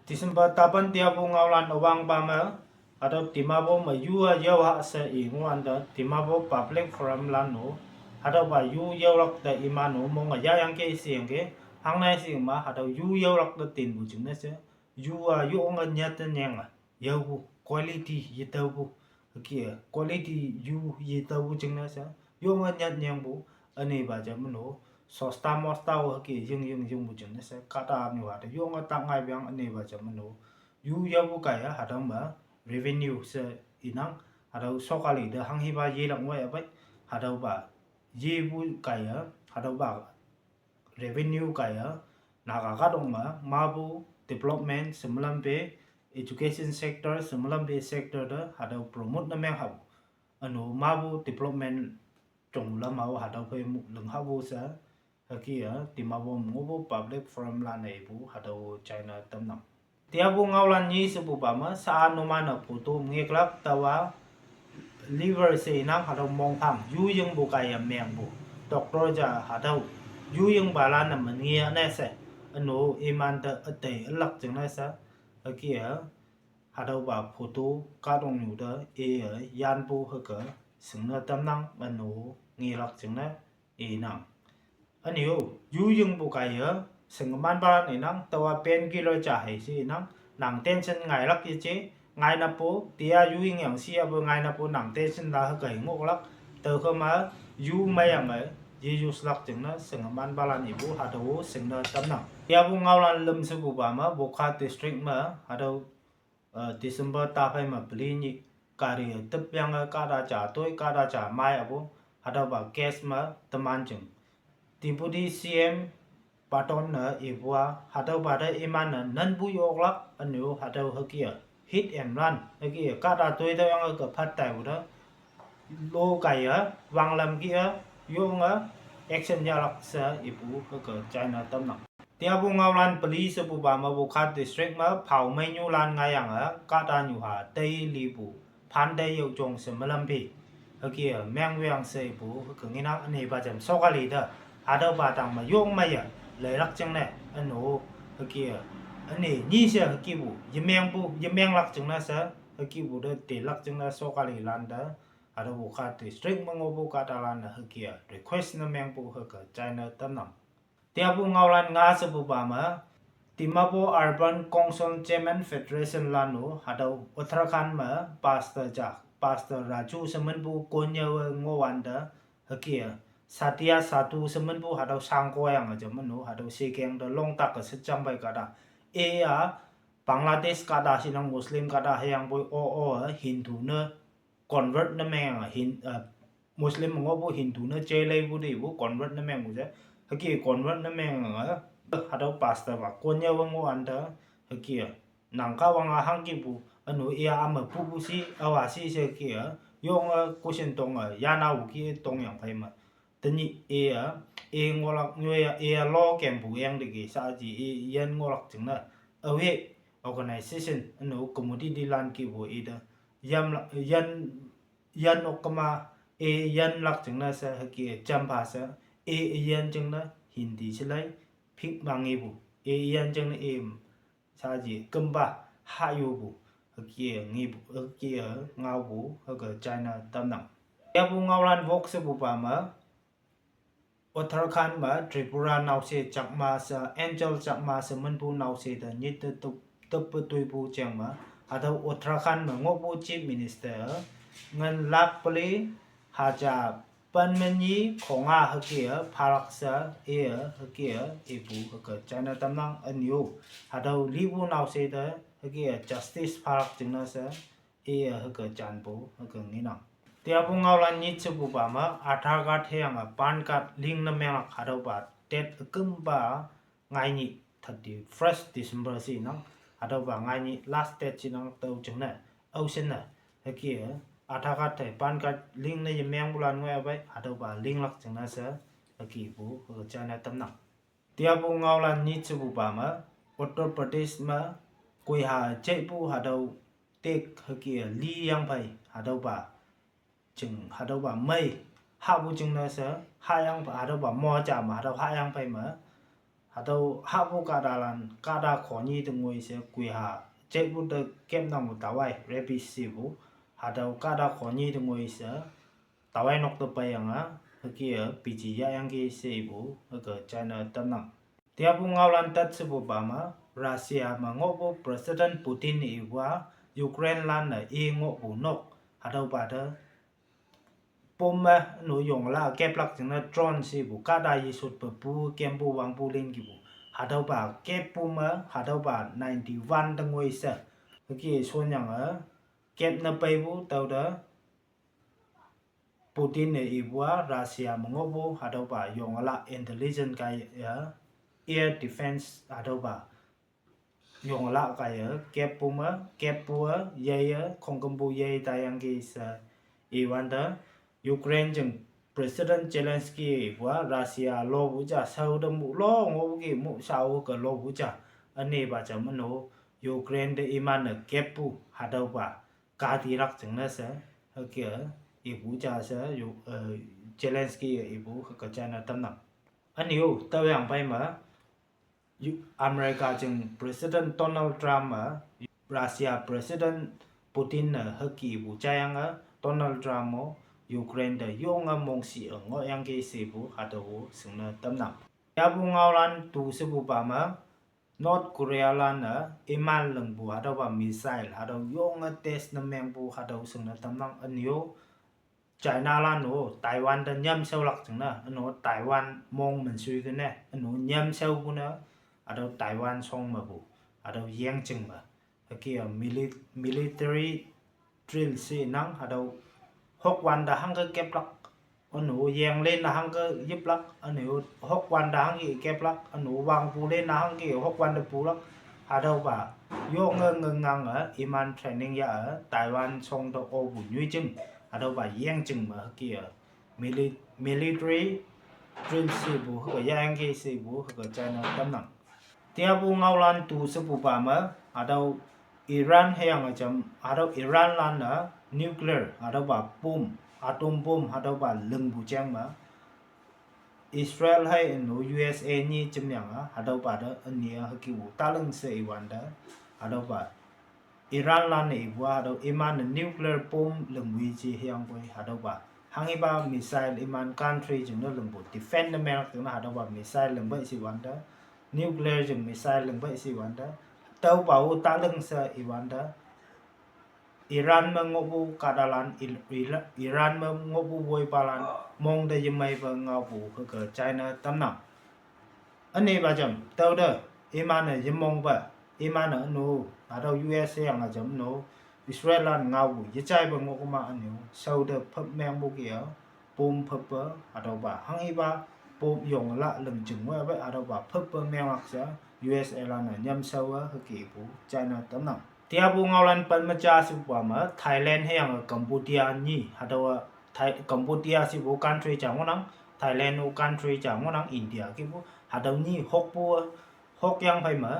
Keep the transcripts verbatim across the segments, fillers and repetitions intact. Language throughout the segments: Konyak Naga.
December tapan tiapu ngaolan awang pa me, hatüo Dimapur me yu-a yao ha she i ngohwante Dimapur Public Forum lan-o, hatüopa yu yaolak te iman-o monge yahyangki sheyangki, hangne she ma hatüo yu yaolak te tinpu jingne she, yu-a yonge nyat te nyenge, yaopu quality yetaopu, hüke quality yu yetaopu jingne she, yonge nyat nyengpu, ünepa ja meno, sosta mosta-o hüke ying ying yingpu jingne she, kahta nyu hatüo yonge tak ngaipeang ünepa ja meno, yu yaopu kaiye hatüo me revenue she inang, hatüo sokali te hanghipa yelak ngoiya pei, hatüopa yepu kaiye, hatüopa revenue kaiye, Naga kahtok me mapu development she melam pe, education sector she melam pe sector te hatüo promote ne meng hao. Üno mapu development jong lam hao hatüo phei mu ling hao she, hüke-a Dimapur me ngohpu Public Forum lan-e ipu hatüo china tamnang. Tiapu ngaolan nyi shepupa me sha-a numan-e photo ngeklak taowa, liver she inang hatüo mongphang yu yingpu kaiye mengpu, doctor ja hatüo yu yingpalan-e me nge ne she, üno imante üte ülak jingne she, hüke-a hatüopa photo kahtoknyu te iye yanpu hüke shingne tamnang, üno ngelak jingne inang. Üne-o, yu yingpu kaiye, shingemanpalan inang, taowa painkiller ja hei she inang, nang tension ngailak yeje, ngainappu tia yu yingyang shiyapu ngainappu nang tension la hüke ngohlak, tüokema yu meiyange ye use lak jingne shingemanpalan ipu hatüo shingne tamnang. Tiapu ngaolan lüm shepupa me Wokha district me hatüo, uh, December taphei me peli nyih gari tepyange kahta ja toi kahta ja mei apu, hatüopa case me teman jing Deputy C M Patton ne ipu-a hatüopa te iman-e nanpu yoklak üne-o hatüo hüke-a hit and run hüke-a kahta toi tüoyange ke phat taipu te lo kaiye wanglam kih-e yonge action yahlak she ipu hüke china tamnang. Tiapu ngaolan peli shepupa me Wokha district me phao meinyulan ngaiyange kahta nyuha tei lipu phante yaojong she melam phi, hüke-a mengwang she ipu hüke ngenang. Ünepa jam sokali te hatüopa tang me yong meiye leilak jingne, üno, hüke-a üne nyi she hükepu yemengpu yemenglak jingne she, hükepu te telak jingne sokalilan te, hatüo Wokha district me ngohpu kahtalan-e hüke-a request ne mengpu hüke china tamnang. Tiapu ngaolan nga shepupa me, Dimapur Urban Council Chairman Federation lan-o hatüo Uttarakhand me pastor ja, Pastor Raju she minpu konyawe ngohwante, hüke-a Satya Sadhu she minpu hatüo shangkoyange ja meno hatüo shekeng te longtak-e shejang pei kahta, i-a Bangladesh kahta shinang Muslim kahta hüyangpoi o-o-e Hindu ne convert ne meng, Hin-, uh, Muslim ngohpu Hindu ne jeileipu te ipu convert ne mengpu je, hüke convert ne menge, hatüo pastor pa konyawe ngohwante, hüke-a nang kahwang-a hangkipu üno i-a ame pupu shi awa shi she hüke-a yonge question tonge yanaoki tongyang phei me, tenyih i-a, i ngohlak nyoi-a i-a lo kempu yangteki shaji i yin ngohlak jingne, awe organisation üno community lan kipu ite yamlak yin, yin okkema, i yinlak jingne she hüke jampha she, i yin jingne Hindi she lai phik ma ngepu, i yin jingne i shaji kümpa hahyupu, hüke ngepu hüke ngaopu hüke china tamnang. Tiapu ngaolan wok shepupa me, Uttarakhand me Tripura naoshe Chakma she, Angel Chakma she minpu naoshe te nyit te tup, tuppe toipu jeng me, hatüo Uttarakhand me ngohpu Chief Minister, ngan lak peli haja pen me nyi khonga hüke-a phalak she, i-a hüke-a ipu hüke china tamnang. Üne-o, hatüo lipu naoshe te hüke-a justice phalak jingne she, i-a hüke janpu hüke ngenang. Tiapu ngaolan nyit shepupa me, Aadhaar card hüyange PAN card link ne menglak hatüopa date ükümpa ngainyih thirty-first December she nang, hatüopa ngainyih last date she nang tüo jingne, aoshinne, hüke-a Aadhaar card hei PAN card link ne yemengpulan ngoiya pei hatüopa linglak jingne she, hükepu hüke china tamnang. Tiapu ngaolan nyit shepupa me, Uttar Pradesh me, koiha jeipu hatüo tik hüke-a liyang phei hatüopa, jing hatüopa mei, hahpu jingne she, hahyang hatüopa moja me hatüo hahyang phei me, Hatüo hahpu kahtalan, kahta khonyi te ngoi she kui ha, jepu te kepnangpu tawai, rabies shepu. Hatüo kahta khonyi te ngoi she, tawai nok te peiyange, hüke-e, piji yahyangki she ipu, hüke china tamnang. Teapu ngaolan tat shepupa me, Russia me ngohpu President Putin ipu-a, Ukraine lan-e i ngohpu nok, hatüopa te, pom me, no yongla keplak jingne drone shepu kahta yeshotpe pu kempu wangpu lingkipu. Hatüopa keppu me, hatüopa ninety-one te ngoi she. Hüke shonyange, kep ne peipu tüote, Putin-e ipu-a Russia me ngohpu hatüopa yongla intelligence kaiye, air defense hatüopa yongla kaiye keppu me, keppu-e, yeiye, khongkümpu yei taiyangki she iwante, Ukraine jing President Zelensky ipu-a Russia lopu ja shao te mu lo ngohpu ki mu shao ke lopu ja. Ünepa jam üno, Ukraine te iman-e keppu hatüopa katilak jingne she, hüke, ipu ja she, yo, eh, Zelensky ipu hüke china tamnang. Ünyu, tüoyang phei me, Yu-, America jing President Donald Trump-e, Russia President Putin-e hüke ipu jayange, Donald Trump-o, Ukraine te yonge mongshih-e ngohyangki shepu hatüo shingne tamnang. Yapu ngaolan tu shepupa me, North Korea lan-e, iman lingpu hatüopa missile, hatüo yonge test ne mengpu hatüo shingne tamnang ünyu. China lan-o, Taiwan te nyamshaolak jingne, üno Taiwan mong minshui kene, üno nyamshaopu ne, hatüo Taiwan shong mepu, hatüo yengjing me. Hüke-a mili-, military drill she nang hatüo hokwante hangke keplak, üno yenglen hangke yiplak, üno hokwante hangke keplak, üno wangpulen hangke hokwante pulak, hatüopa yonge ngengange iman training ya-e Taiwan shong te opu nyoijing, hatüopa yengjing me hüke-a mili-, military drill shepu hüke yahyangki shepu hüke china tamnang. Teapu ngaolan tu shepupa me, hatüo Iran hüyange jam, hatüo Iran lan-e nuclear, hatüopa bomb, atom bomb, hatüopa lingpu jeng me, Israel hei üno U S A nyi jemyange, hatüopa te üni-a hükepu taling she iwante, hatüopa Iran lan-e ipu-a hatüo iman-e nuclear bomb lingpu iji hüyangpoi hatüopa. Hanghipa missile iman country jingne lingpu defend ne menglak jingne hatüopa missile lingpei she iwante. Nuclear jing missile lingpei she iwante. Tüopa-o taling she iwante, Iran me ngohpu kahtalan, Il-, Ila-, Iran me ngohpu woipalan, mong te yemeipe ngaopu hüke china tamnang. Ünepa jam, tüote, iman-e yemongpe, iman-e üno, hatüo U S A yange jam üno, Israel lan ngaopu yejaipe ngohkema üno, shao te phüp mengpu ke-a, bomb phüppe, hatüopa hanghipa, bomb yongla lingjing ngoipe hatüopa phüppe menglak she, U S A lan-e nyamshao-e hükepu china tamnang. Teapu ngaolan pen me ja shepupa me, Thailand hüyange Cambodia nyi, hatüowa Thai-, Cambodia shepu country ja ngohnang, Thailand-o country ja ngohnang, India kihpu, hatüo nyi hokpu, hokyang phei me,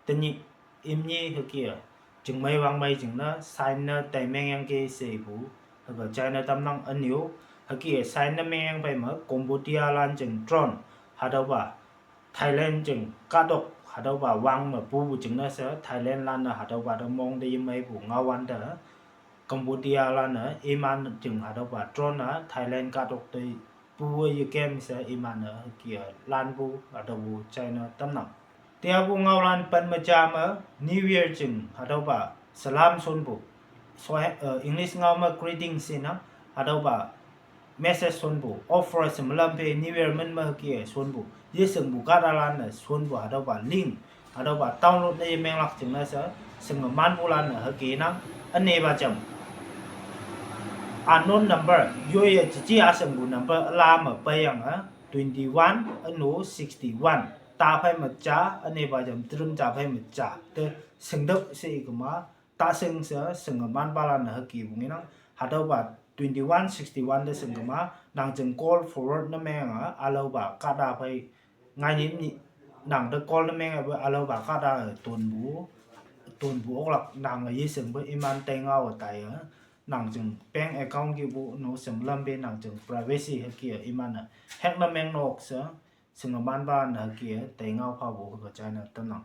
tenyih, imnyi hüke-a, jingmei wangmei jingne sign ne taimengyangki shepu, hüke china tamnang ünyu, hüke sign ne mengyang phei me Cambodia lan jing drone, hatüopa Thailand jing kahtok, hatüopa wang me pupu jingne she Thailand lan-e hatüopa te mong te yemeipu ngaowante, Cambodia lan-e iman jing hatüopa drone-a Thailand kahtok te pu-e yekem she iman-e hüke-a lanpu hatüopu china tamnang. Teapu ngaolan pen me ja me New Year jing hatüopa salam shonpu. So, eh, English ngao me greeting shenang, hatüopa message shonpu, offer she melam phe New Year min me hüke shonpu, yeshingpu kahtalan-e shonpu hatüopa link, hatüopa download ne yemenglak jingne she, shinge manpulan-e hüke nang, ünepa jam. Unknown number, yoiye jiji ashingpu number üla me peiyange, twenty-one, üno sixty-one. Ta phei me ja, ünepa jam trim ja phei me ja. Te shingtüoh she ikema, ta shing she, shinge manpalan-e hükepu ngenang. Hatüopa twenty-one sixty-one te shingkema, nang jing call forward ne menge, ülaopa kahta phei, ngai nyih nyih, nang te call ne menge pe ülaopa kahta tonpu, tonpu oklak nange yeshingpe iman tei ngao taiye, nang jing bank account kihpu no shemlam pe nang jing privacy hüke-a iman-e hack ne meng nok she, Singmamanpa nü hüke-e teingao phapu hüke jainü tamnang.